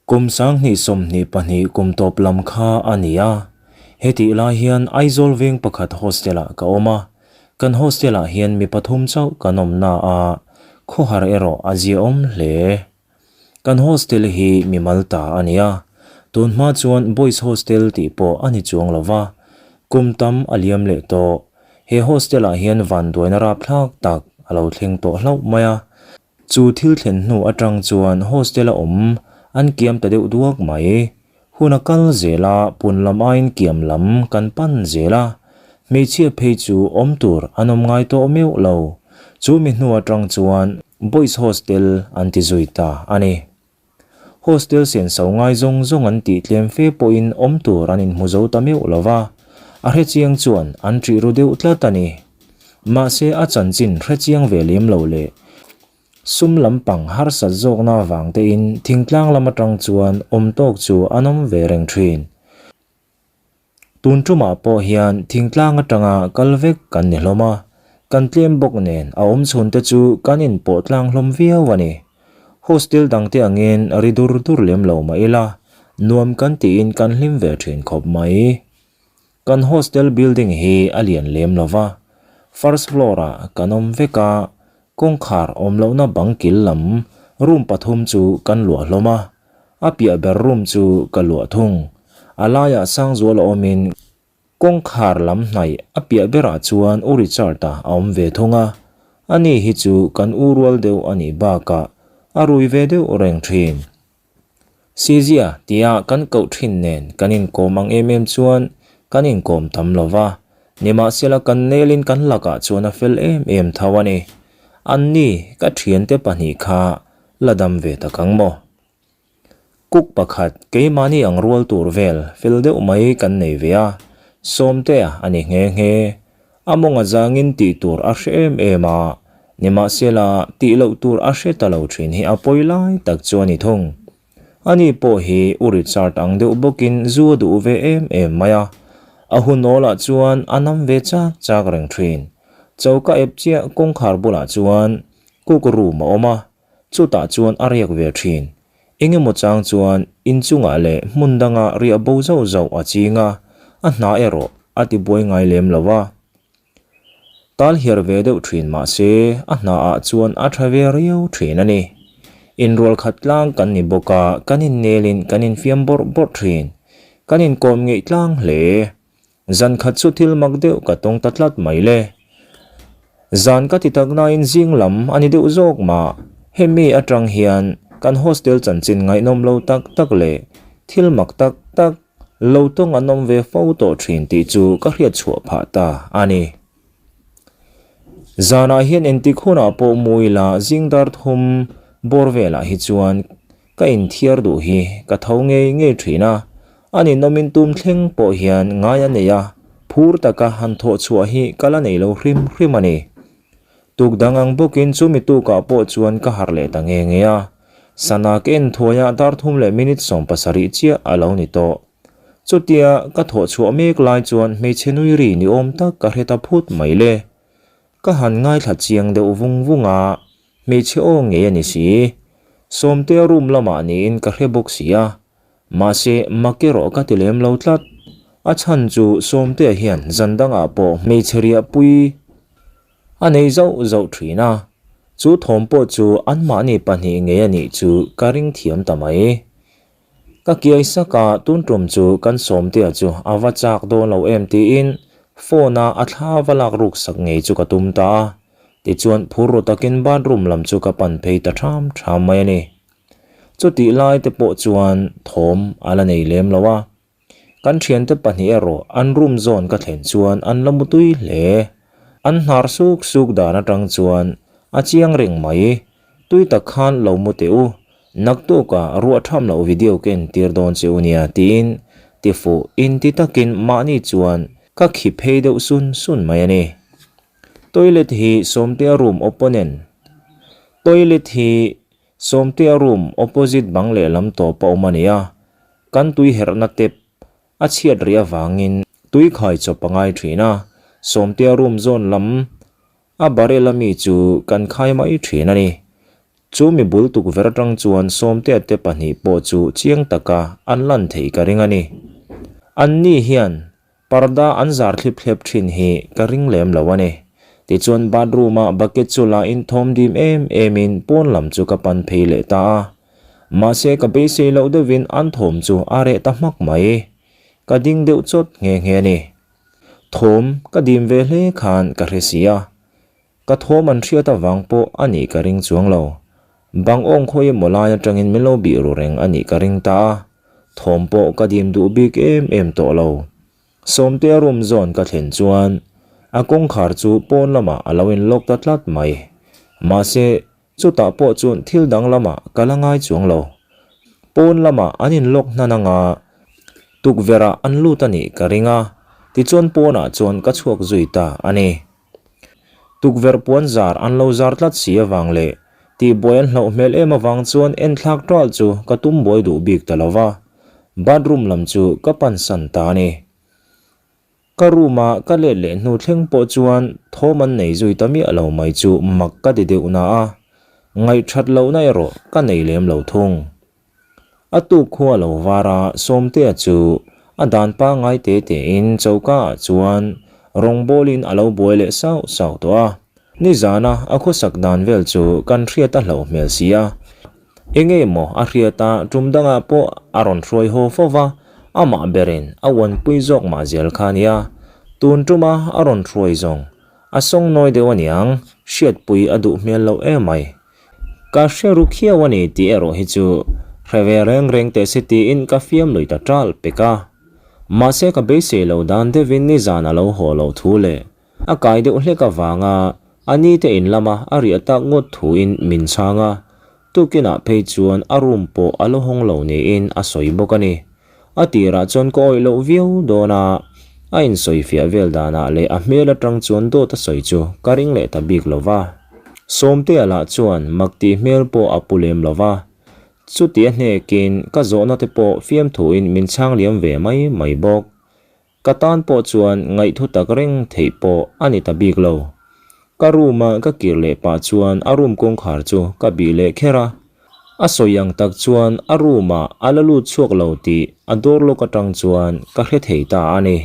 Kum 2022 kum tawp lam kha a ni a, hetih lai hian Aizawl veng pakhat hostel-ah ka awm a, kan hostel-ah hian mi pathum chauh kan awm na a, khawhar erawh a ziaawm hle. Kan hostel hi mimal ta a ni a, tun hma chuan boys hostel tih pawh a ni chuang lo va, kum tam a liam leh tawh. He hostel-ah hian vanduaina rapthlak tak a lo thleng tawh hlauh mai a, Chu thil thlen hnu atang chuan hostel a awm an kiam ta deuh duak mai. Hun a kal zel a, pun lam aiin kiam lam kan pan zel a. Hmeichhia phei chu awm tur an awm ngai tawh meuh lo. Chu mi hnu atang chuan boys hostel an ti zui ta a ni. Hostel senso ngai zawng zawng an tih tlem fe pawhin awm tur an inhmu zo ta meuh lo va, a hrechiang chuan an ṭih ru deuh tlat a ni. Mahse a chanchin hrechiang ve lem lo leh sum lampang harsat zawkna avang tein thingtlang lam atang chuan awm tawk chu an awm ve reng ṭhin. Tun tumah pawh hian thingtlang atanga kal vek kan ni hlawm a, kan tlem bawk nen a awm chhun te chu kan inpawh tlang hlawm viau a ni. Hostel dangte angin ri dur dur lem lo mah ila, nuam kan tiin kan hlim ve thin khawp mai. Kan hostel building hi a lian lem lo va, first floor ah kan awm vek a, kawngkhar awm lohna bang kil lam room pathum chu kan luah hlawm a. A piah ber room chu ka luah thung. A laiah Sangzuala awmin kawngkhar lam hnaih a piah berah chuan U Richard-a a awm ve thung a. Ani hi chu kan u rual deuh a nih bakah a rui ve deuh reng thin. Sizia tia kan koh thin nen kan inkawm ang em em chuan kan inkawm tam lo va, nimahsela kan nelin kan lakah chuan a fel em em tho a ni. Anni ka thiante pahnih kha La dam ve tak ang maw? Cook pakhat keimahni ang rual tur vel fel deuh mai kan nei ve a, Sawmtea a ni nghe nghe. A mawng a zangin tih tur a hre em em a, nimahsela tih loh tur a hre ta lo thin hi a pawi lai tak chu a ni thung. Ani pawh hi U Richard ang deuh bawkin zu a duh ve em em mai a, a hunawlah chuan a nam ve chak chak reng thin. Choka ep chiah kawngkhar bulah chuan Cook room a awm a, chutah chuan a riak ve thin. Eng emaw chang chuan inchungah leh hmun danga riah bo zauh zauh a ching a, a hna erawh a ti buai ngai lem lo a. Tal hiar ve deuh thin mah se a hnaah chuan a tha ve riau thin a ni. Inrual khat tlang kan ni bawk a, kan innelin kan infiam bawrh bawrh thin. Kan inkawm ngeih tlang hle. Zan khat chu thil mak deuh ka tawng ta tlat mai le. Zan ka ti tak nain zing lam a ni deuh zawk mah. Hemi atang hian kan hostel chanchin ngaihnawm lo tak tak leh thil mak tak tak lo tawng an awm ve fo tawh thin tih chu ka hriat chhuah phah ta a ni. Zanah hian entik hunah pawh mu ila zing dar thum bawr velah hi chuan Ka inthiar duh hi ka tho ngei ngei thin a, a ninawmin tum thleng pawh hian ngai a nei a, phur taka han thawh chhuah hi ka la nei lo hrim hrim a ni. Tuk dang ang bawkin chumi tukah pawh chuan ka harh leh ta nge nge a, sana ka en thuai a dar thum leh minute 70 chiah a lo ni tawh. Chutia ka thawh chhuah mek lai chuan hmeichhe nui ri ni awm tak ka hre ta phut mai le. Ka han ngaithla chiang deuh vung vung a, Hmeichhe aw ngei a ni si. Sawmtea room lamah niin ka hre bawk si a. Mahse, mak erawh ka ti lem lo tlat. A chhan chu Sawmtea hian zan dangah pawh hmeichhe riahpui a nei zauh zauh thin a. Chu thawm pawh chu anmahni pahnih ngei a nih chu ka ring thiam ta mai. Ka kiai sak a, tun tum chu kan Sawmtea chu a va chak dawn lo em tiin phone a a thla va lak ruk sak ngei chu ka tum ta a. Tichuan phur ru takin bathroom lam chu ka pan phei ta ṭham ṭham mai a ni. Chutih lai te pawh chuan thawm a la nei lem lo a. Kan ṭhiante pahnih erawh an room zawn ka thlen chuan an la mutui hle. An hnar suk suk dan aṭang chuan a chiang reng mai. Tui tak khan lo mu teh u, naktukah ruah ṭham loh video ka entir dawn che u nia tiin tifuh inti takin mahni chuan ka khi phei deuh sun sun mai a ni. Toilet hi Sawmtea room opponent Toilet hi Sawmtea room opposite bang lehlam tawp a awm a ni a, kan tui herhna tap a chhiat rih avangin tui khai chawp a ngai thin a, Sawmtea room zawn lam a barrel ami chu kan khai mai thin a ni. Chu mi bul tukverh atang chuan Sawmtea te pahnih pawh chu chiang taka an lan theih ka ring a ni. Anni hian parda an zar thlip thlep thin hi ka ring lem lo a ni. Tichuan bathroom-a bucket chu la in thawm dim em emin pawn lam chu ka pan phei leh ta a. Mahse ka beisei loh deuhin an thawm chu a reh ta hmak mai. Ka ding deuh chawt nghe nghe a ni. Thawm ka dim ve hle khan ka hre si a. Ka thawm an hriat avang pawh a nih ka ring chuang lo. Bang awng khawi emaw lai atangin min lo bih ru reng a nih ka ring ta a, thawm pawh ka dim duh bik em em tawh lo. Sawmtea room zawn ka thlen chuan a kawngkhar chu pawn lamah a lo in lock ta tlat mai. Mahse, chutah pawh chuan thil dang lamah ka la ngai chuang lo. Pawn lamah an in lock hnan anga tukverh ah an lut a nih ka ring a, tichuan pawnah chuan ka chhuak zui ta a ni. Tukverh puan zar an lo zar tlat si avang leh tihbuai an hlauh hmel em avang chuan enthlak ṭal chu ka tum buai duh bik ta lo va, bathroom lam chu ka pansan ta a ni. Ka room a ka let leh hnu thleng pawh chuan thawm an nei zui ta miah lo mai chu mak ka ti deuh na a, ngaihthat lohna erawh ka nei lem lo thung. A tuk khua lo var a, Sawmtea chu a dan pangngai te tein choka ah chuan rawngbawlin a lo buai leh sauh sauh tawh a. Nizana a khawsak dan vel chu kan hriat a hlauh hmel si a. Enge maw a hriat a, tum dangah pawh a rawn hruai haw fo va, amah berin a uanpui zawk mah zel kha a nia. Tun tuma a rawn hruai zawng a sawngnawi deuh aniang, hriatpui a duh hmel loh emai. Ka hre ru khiau a ni tih erawh hi chu hre ve reng reng teh se tiin ka fiam lui ta ṭal pek a. Mahse ka beisei lo dan deuhin nizan a lo haw loh thu leh a kai deuh hlek avanga a ni te in lama a riah tak ngawt thuin min chhang a, tukinah phei chuan a room pawh a la hawng lo niin a sawi bawk a ni. A tirah chuan ka awih loh viau dawn a, a insawifiah vel danah leh a hmel atang chuan dawt a sawi chu ka ring leh ta bik lo va. Sawmtea lah chuan mak tih hmel pawh a pu lem lo va, chuti a hnekin ka zawhna te pawh fiamthuin min chhang liam ve mai mai bawk. Ka tan pawh chuan ngaihthu tak reng theih pawh a ni ta bik lo. Ka room a ka kir leh pah chuan a room kawngkhar chu ka bih leh kher a. A sawi ang tak chuan a room ah a la lut chhuak lo tih a door lock atang chuan ka hre thei ta a ni.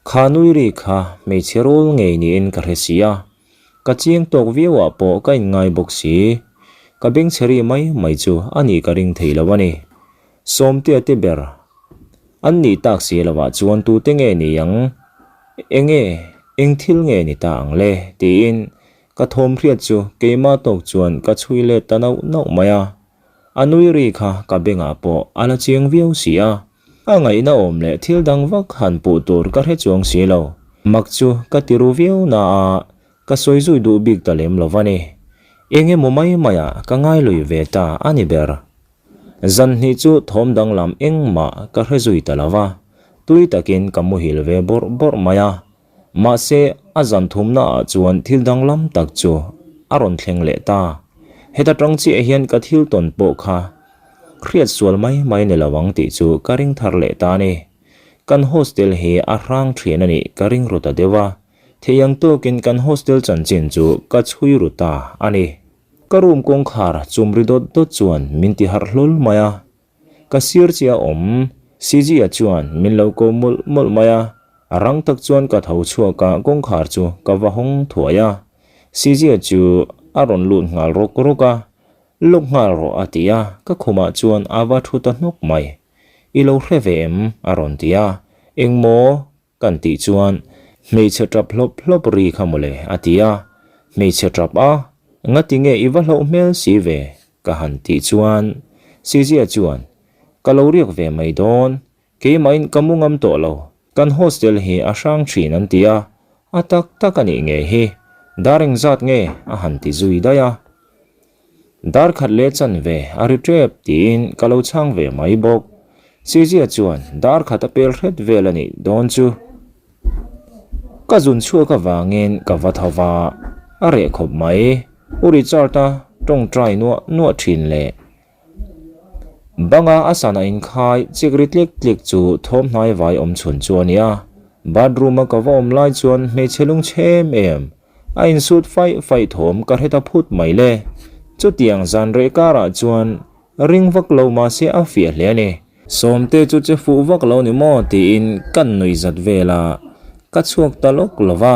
Kha nui ri kha hmeichhe rawl ngei niin ka hre si a. Ka chiang tawk viau ah pawh ka inngai bawk si. Ka bengchhe ri mai mai chu a nih ka ring thei lo a ni. Sawmtea te ber an nih tak si lovah chuan tute nge ni ang? Enge, eng thil nge ni ta ang le? tiin ka thawm hriat chu keimah tawk chuan ka chhui let ta nauh nauh mai a. A nui ri kha ka bengah pawh a la chiang viau si a. A ngaihna awm leh thil dang vak han puh tur ka hre chuang si lo. Mak chu ka ti ru viau na a, ka sawi zui duh bik ta lem lo va ni. Eng emaw mai maiah ka ngai lui ve ta a ni ber. Zan hnih chu thawm danglam engmah ka hre zui ta lo va, tui takin ka muhil ve bawrh bawrh mai a. Mahse, a zan thumnaah chuan thil danglam tak chu a rawn thleng leh ta. Heta tang chiah hian ka thil tawn pawh kha hriat sual mai mai ni lo ang tih chu ka ring thar leh ta a ni. Kan hostel hi a hrang thian a nih ka ring ru ta deuh a, thei ang tawkin kan hostel chanchin chu ka chhui ru ta a ni. Ka room kawngkhar chum ri dawt dawt chuan min ti harh hlawl mai a, ka sir chiah a awm Cg-a chuan min lo ko mawlh mawlh mai a, rang tak chuan ka tho chhuak a kawngkhar chu ka va hawng thuai a, Cg-a chu a rawn lut nghal rawk rawk a, Lawk nghal rawh a ti a, ka khumah chuan a va thu ta hnawk mai. I lo hre ve em? a rawn ti a, Engmaw? Kan tih chuan, Hmeichhe tap hlawp hlawp ri kha mawle, a ti a. Hmeichhe tap a, Ngati nge i va hlauh hmel si ve? ka han tih chuan, Sizia chuan, Ka lo riak ve mai dawn, keimahin ka mu ngam tawh lo, kan hostel hi a hrang thin an ti a, a tak tak a nih ngei hi, dar engzat nge? a han ti zui daih a. Dar khat leh chanve a ri tep tiin ka lo chhang ve mai bawk. Sizia chuan dar khat a pel hret vel a nih dawn chu. Ka zun chhuak avangin ka va tho va, a reh khawp mai. U Richard-a tawngtai nuah nuah thin leh banga a sana inkhai chik ri tlik tlik chu thawmhnai vai awm chhun chu a ni a. Bathroom-a ka va awm lai chuan hmeichhe lungchhe em em A insut faih faih thawm ka hre ta phut mai le. Chutiang zan reh karah chuan ring vak lo mahse a fiah hle a ni. Sawmte chu che fuh vak lo ni maw tiin kan nuih zat vel a, ka chhuak ta lawk lo va.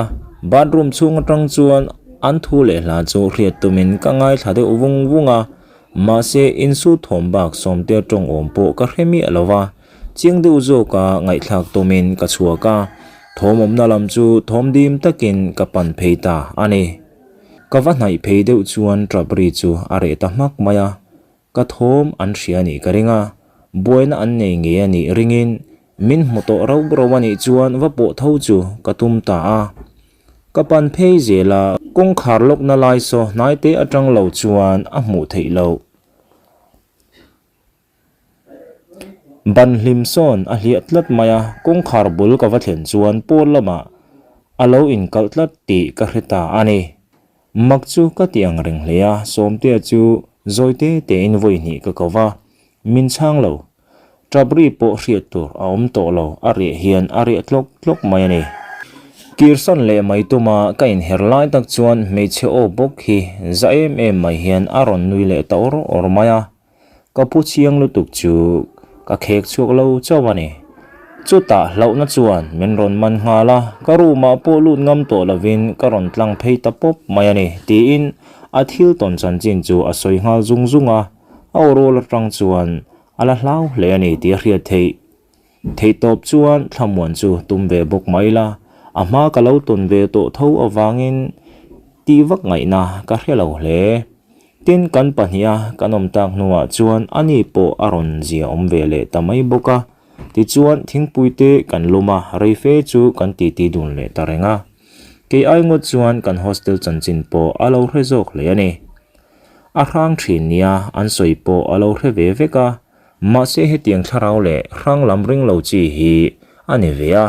Bathroom chhung atang chuan an thu leh hla chu hriat tumin ka ngaithla deuh vung vung a, mahse insut thawm bak Sawmte tawng awm pawh ka hre miah lo va. Chiang deuh zawka ngaihthlak tumin ka chhuak a, thawm awmna lam chu thawm dim takin ka pan phei ta a ni. Ka va hnaih phei deuh chuan tap ri chu a reh ta hmak mai a, ka thawm an hria anih ka ring a, buaina an nei ngei anih ringin min hmu tawh rauh rauh anih chuan va pawh tho chu ka tum ta a. Ka pan phei zel a, kawngkhar lawkna lai saw hnaite atang lo chuan a hmuh theih loh. Ban hlim sawn a hliah tlat mai a, kawngkhar bul ka va thlen chuan pawn lamah a lo inkalh tlat tih ka hre ta a ni. Mak chu ka ti ang reng hle a, Sawmtea chu zawi te tein vawi hnih ka ko va, min chhang lo. Tap ri pawh hriat tur a awm tawh lo, a riah hian a riah tlawk tlawk mai a ni. Kirsan leh mai tuma ka inher lai tak chuan hmeichhe aw bawk hi za em em mai hian a rawn nui leh ta awr awr mai a. Ka pu chiang lutuk chu ka khek chhuak lo chauh a ni. Chutah hlauhna chuan min rawn man nghal a, ka room ah pawh lut ngam tawh lovin ka rawn tlang phei ta pawp mai a ni, tiin a thil tawn chanchin chu a sawi nghal zung zung a, a aw rawl atang chuan a la hlau hle a ni tih a hriat theih. Theihtawp chuan thlamuan chu tum ve bawk mai ila, a hma ka lo tawn ve tawh tho avangin tih vak ngaihna ka hre lo hle. Tin, kan pahniha kan awm tak hnuah chuan ani pawh a rawn zia awm ve leh ta mai bawk a, tichuan thingpui te kan lum a, reife chu kan titi dun leh ta reng a. Kei ai ngawt chuan kan hostel chanchin pawh a lo hre zawk hle a ni. A hrang thin nia an sawi pawh a lo hre ve vek a, Mahse hetiang thlarau leh hrang lam ring lo chi hi a ni ve a,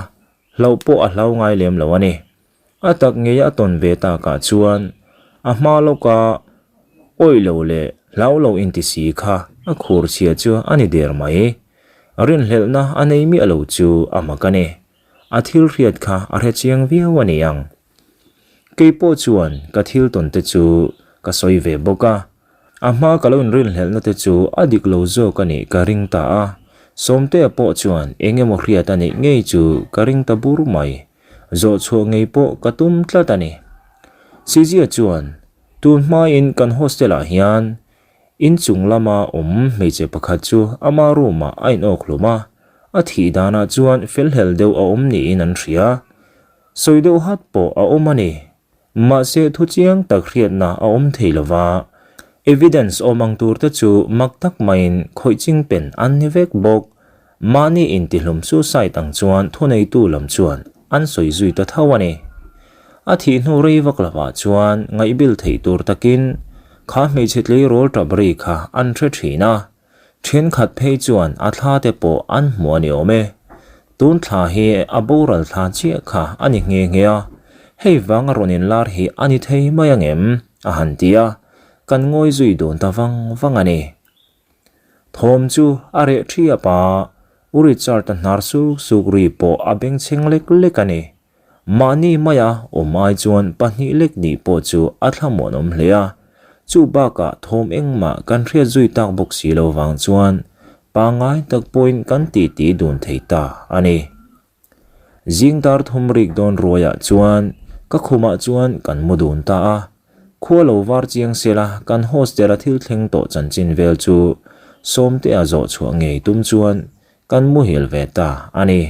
hlauh pawh a hlau ngai lem lo a ni. A tak ngei a tawn ve takah chuan a hma lawka awih lo leh hlau lo inti si kha a khur chhia chu a ni der mai. Rinhlelhna a nei miah lo chu a mak a ni. A thil hriat kha a hre chiang viau a ni ang. Kei pawh chuan ka thil tawn te chu ka sawi ve bawk a. A hma ka lo inrinhlelhna te chu a dik lo zawk a nih ka ring ta a, Sawmtea pawh chuan eng emaw hriat a nih ngei chu ka ring ta bur mai. Zawh chhuah ngei pawh ka tum tlat a ni. Sizia chuan, Tun hmain kan hostel-ah hian inchung lama awm hmeichhe pakhat chu ama room-ah a inawk hlum a, a thih danah chuan felhlel deuh a awm niin an hria. Sawi deuh hat pawh a awm a ni. Mahse thu chiang tak hriatna a awm thei lo va, evidence awm ang tur te chu mak tak maiin khawih ching pen an ni vek bawk. Mahni intihlum suicide ang chuan thuneitu lam chuan an sawi zui ta tho a ni. A thih hnu rei vak lovah chuan ngaihbil theih tur takin kha hmeichhe tleirawl tap ri kha an hre thin a. Thenkhat phei chuan a thla te pawh an hmu a ni awm e. Tun thla hi a boral thla chiah kha a ni nghe nghe a, hei vang a rawn inlar hi a ni thei mai ang em? a han ti a, kan ngawi zui dun ta vang vang a ni. Thawm chu a reh thiap a, U Richard-a hnar suk suk ri pawh a bengchheng lek lek a ni. Mahni maia awm ai chuan pahnih lek nih pawh chu a thlamuanawm hle a, chu bakah thawm engmah kan hriat zui tak bawk si lo vang chuan pangngai tak pawhin kan titi dun thei ta a ni. Zing dar thum rik dawn ruaiah chuan ka khumah chuan kan mu dun ta a, khua lo var chiang sela kan hostel-a thil thleng tawh chanchin vel chu Sawmtea zawh chhuah ngei tum chuan kan muhil ve ta a ni.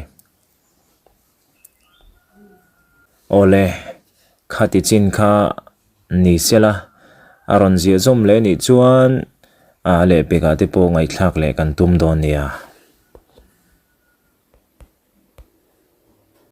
Awle, khati chin kha ni sela a rawn ziah zawm leh nih chuan a lehpekah te pawh ngaihthlak leh kan tum dawn nia.